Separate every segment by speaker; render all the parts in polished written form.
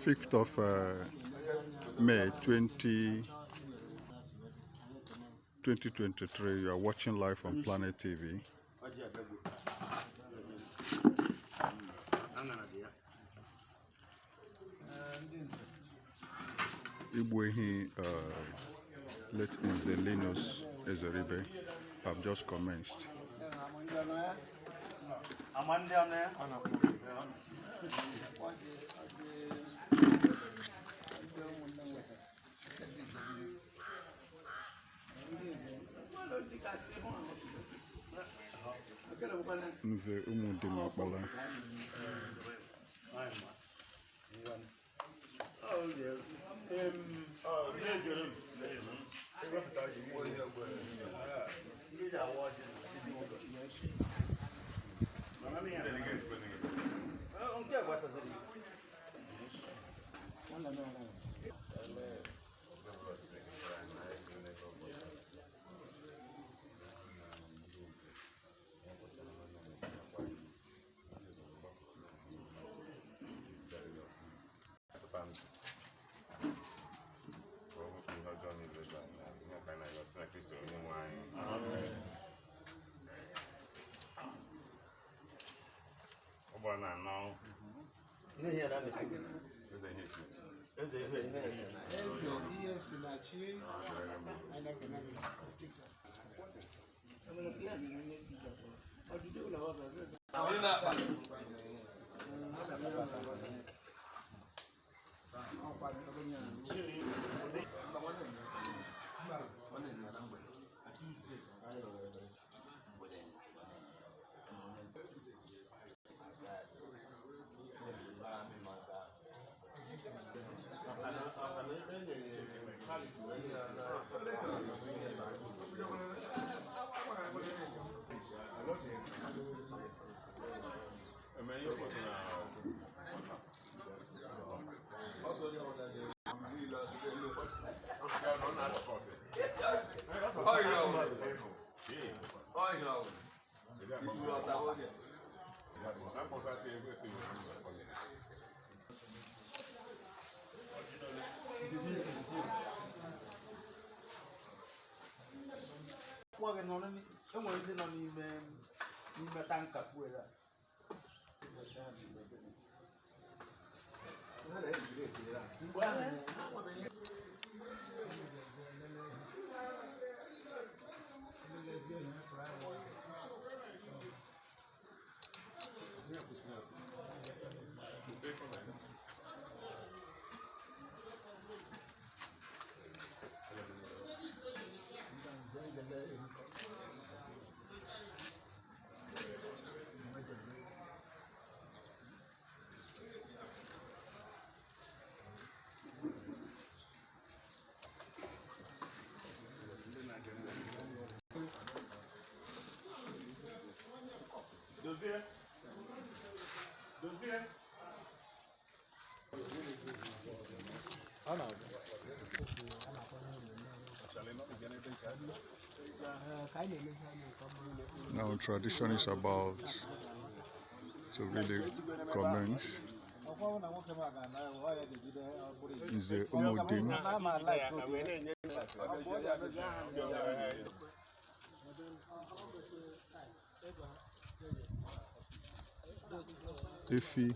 Speaker 1: 5th of May 2023. You are watching live on Planet TV. Igbuefi, late Nze Linus Ezeribe have just commenced. Nze DimOkpara. Now tradition is about to really commence. Nze UmuDim. Igbuefi.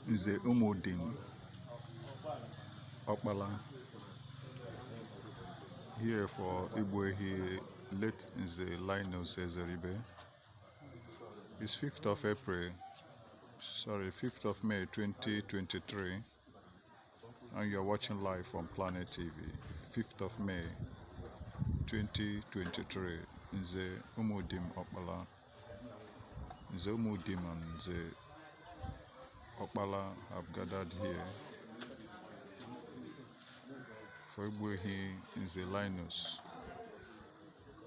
Speaker 1: Nze DimOkpara here for Igbuefi, late Nze Linus Ezeribe. It's 5th of May 2023, and you're watching live on Planet TV. 5th of May 2023, Nze DimOkpara. Nze UmuDim and Nze Okpara have gathered here for Igbuefi Nze Linus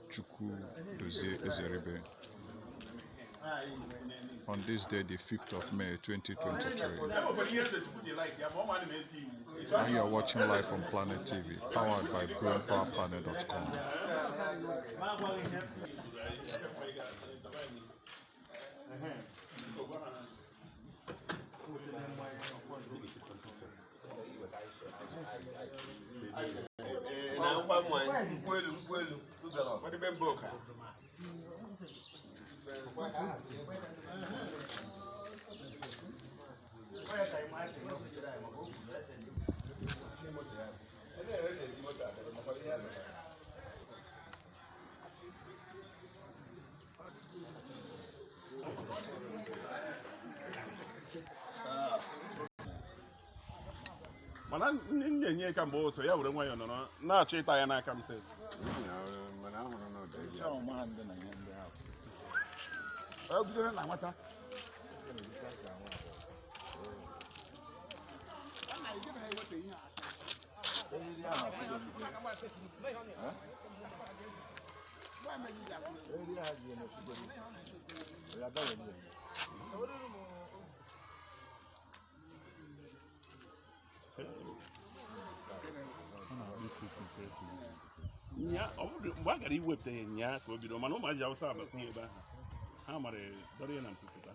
Speaker 1: Chukwuedozie Ezeribe on this day, the 5th of May 2023. And you are watching live on Planet TV, powered by BrainPowerPlanet.com.
Speaker 2: Mana nye ka mgbe otu ya were nwayọ nọ na-achọ ịta ya n'aka m sị. Ọ bidoro na nwata. Yeah, mgbe a gara iwepụta ya nya ka o bido mana ụmụazị Awụsa abakwa ebe ahụ ha mara dọrọ ya na mpụta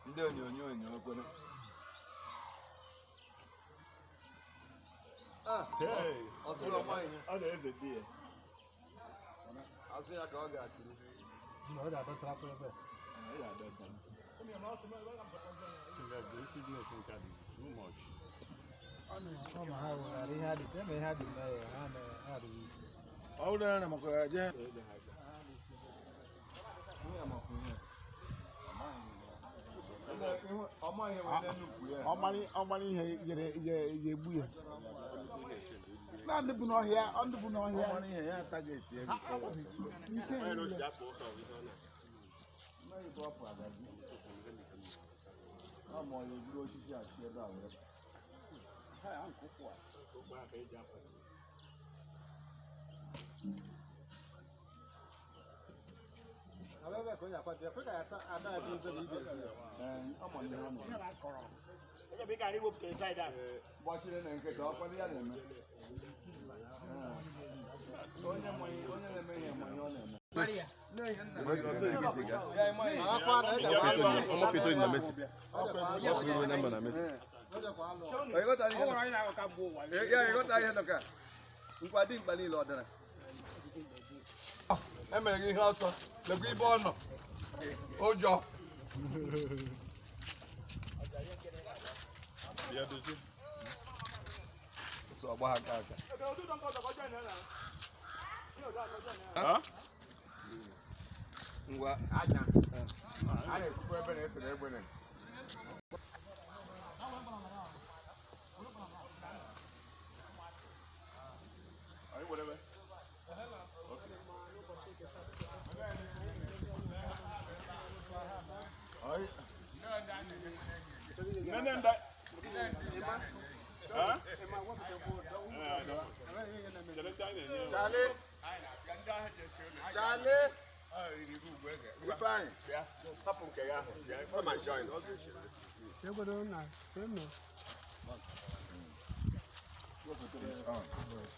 Speaker 3: ndị onyonyo okporo ọ na-eze di ya asụ ya ka ọ ga-atụrụ
Speaker 4: ọmara ihe egbu ya na ndị bụ n'ọhịa
Speaker 3: ihe ya ataghị eti ego emere gị ihe ọsọ lekwa ibe ọ nọ ụjọ ọgba aka ngwa a na-ekwukwa ebe na-esere egbere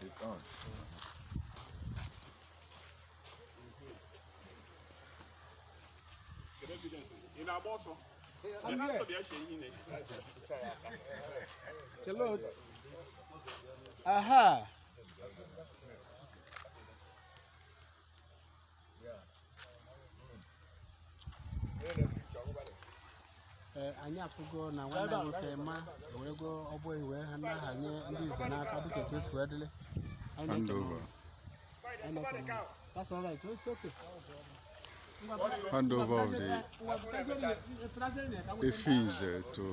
Speaker 3: It's on.
Speaker 4: aha anyị afụgo na nwanne nwoke ma werego ọgbọ iwe ha na-ahanye ndị ize n'aka dịka etu esi wee dịrị
Speaker 1: Hand over.
Speaker 4: That's all right. It's okay.
Speaker 1: Handover of the fees to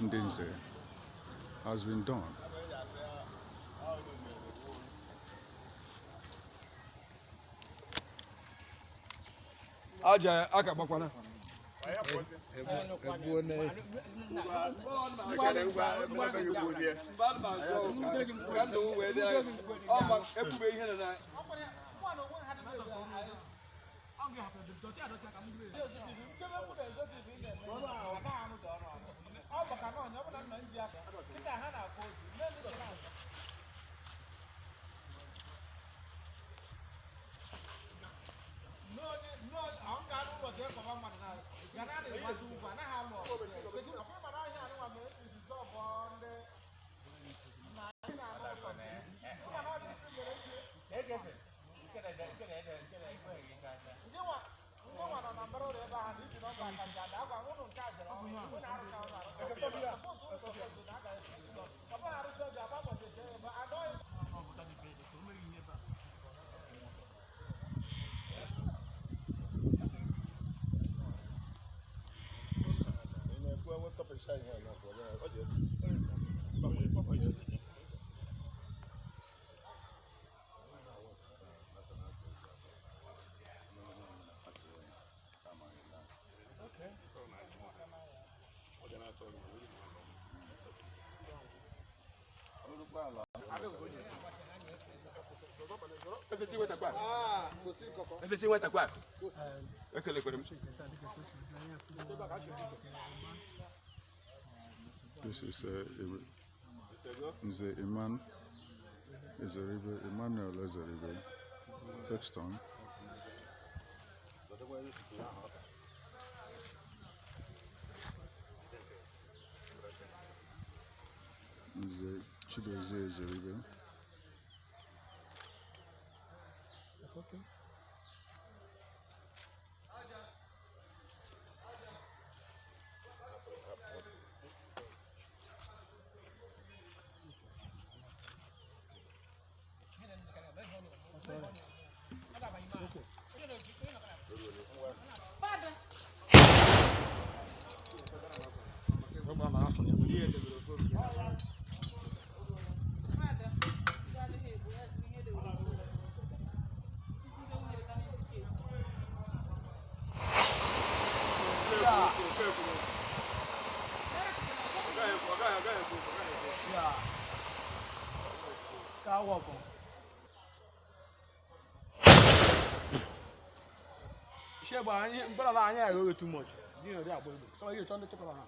Speaker 1: Nze has been done.
Speaker 3: Aja aka gbakwana.
Speaker 1: This is Nze Ezeribe, Emmanuel Ezeribe, Fexton. Nze Chukwuedozie Ezeribe.
Speaker 4: That's okay. Too much. You know that, so you're trying to check around.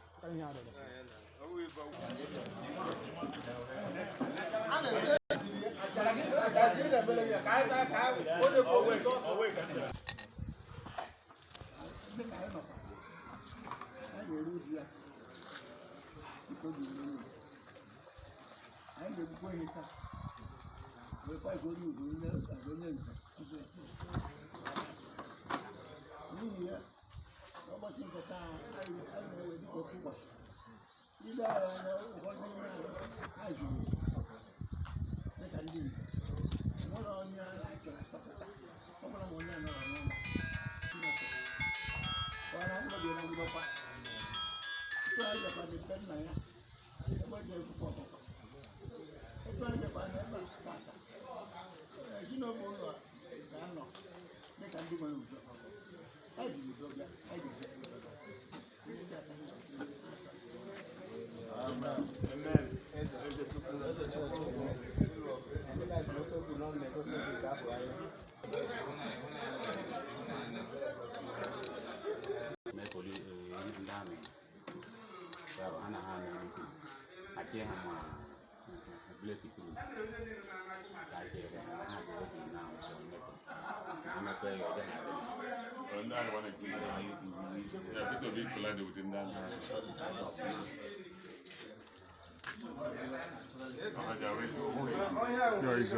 Speaker 1: Here is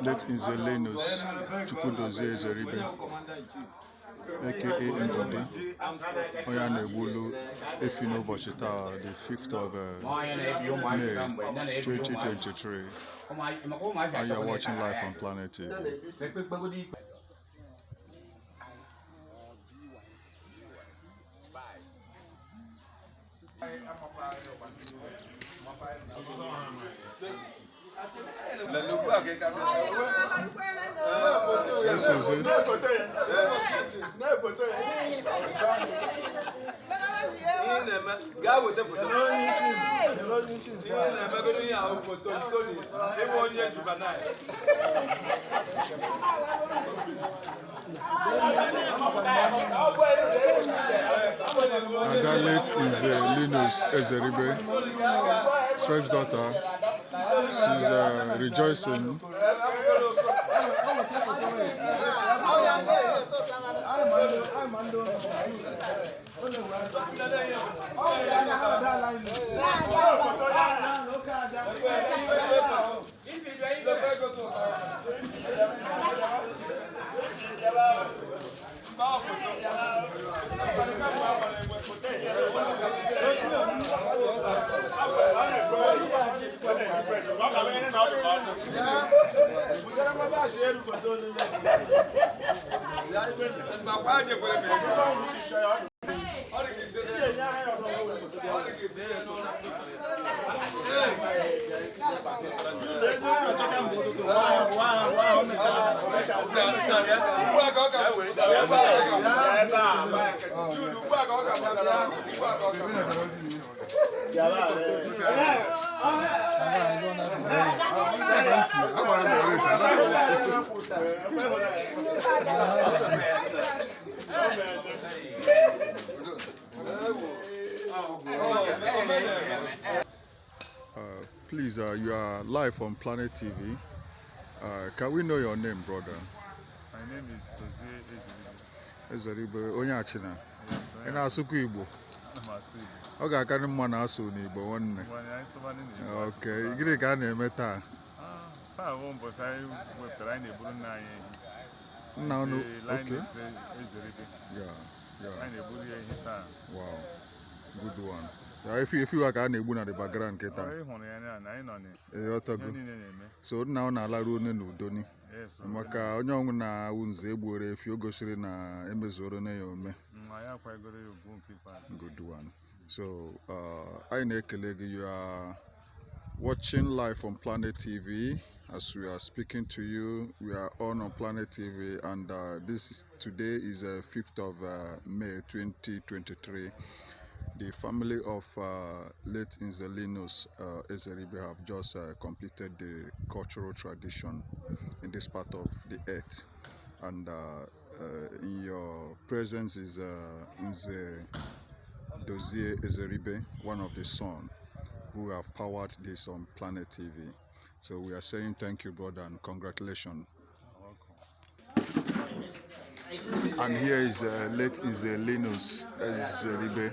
Speaker 1: late Nze Linus Chukwuedozie Ezeribe, aka Umuokpara. Onye na-egbulu efi n'ụbọchị taa, the 5th of May 2023. And you are watching live on Planet TV. This is it. Late is Linus Ezeribe, first daughter. She's rejoicing. Please, you are live on Planet TV. Can we know your name, brother?
Speaker 5: My name is Ezeribe.
Speaker 1: Ezeribe, onye achina.
Speaker 5: Yes,
Speaker 1: Ị na-asụkwa Igbo?
Speaker 5: I'm a Igbo.
Speaker 1: Ọ ga-akarị mma na asụ n'Igbo nwanne. Okay, gịnị ka a na-eme taa?
Speaker 5: Taa bụ mbọsị anyị wepụtara anyị na-eburu nna anyị ehi.
Speaker 1: Nna unu,
Speaker 5: Linus Ezeribe.
Speaker 1: Yeah.
Speaker 5: Anyị na-eburu ya ehi taa.
Speaker 1: Wow, good one. Efi wa ka a na-egbu na the background nke taa.
Speaker 5: Ị hụrụ ya na anyị nọ
Speaker 1: Ịghọtago.
Speaker 5: niile na-eme.
Speaker 1: So nna ọ na-alarụ one n'udo ni.
Speaker 5: Yes.
Speaker 1: Maka onye ọnwụ na-awụ nze egbuoro efi o gosiri na emezuoro na ya ome.
Speaker 5: Anyị akwagoro ya ugwu nke ikpeazụ.
Speaker 1: Good one. So anyị na-ekele gị. You are watching live on Planet TV. As we are speaking to you, we are on Planet TV, and today is 5th of May 2023. The family of late Nze Linus Ezeribe have just completed the cultural tradition in this part of the earth, and in your presence is Nze Ezeribe, one of the sons who have powered this on Planet TV. So we are saying thank you, brother, and congratulations. And here is late Nze Linus Ezeribe,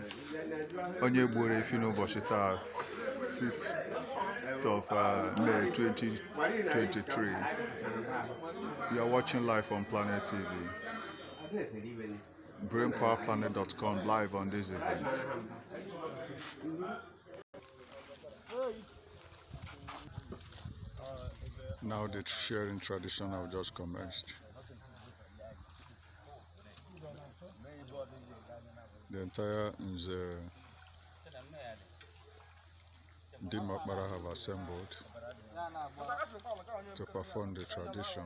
Speaker 1: onye gburu efi n'ụbọchị taa 5th of May 2023. You are watching live on Planet TV. BrainPowerPlanet.com live on this event. Now the sharing tradition have just commenced. The entire Nze DimOkpara have assembled to perform the tradition.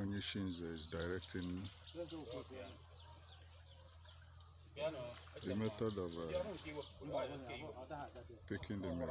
Speaker 1: Onyeshinze is directing the method of picking the meat.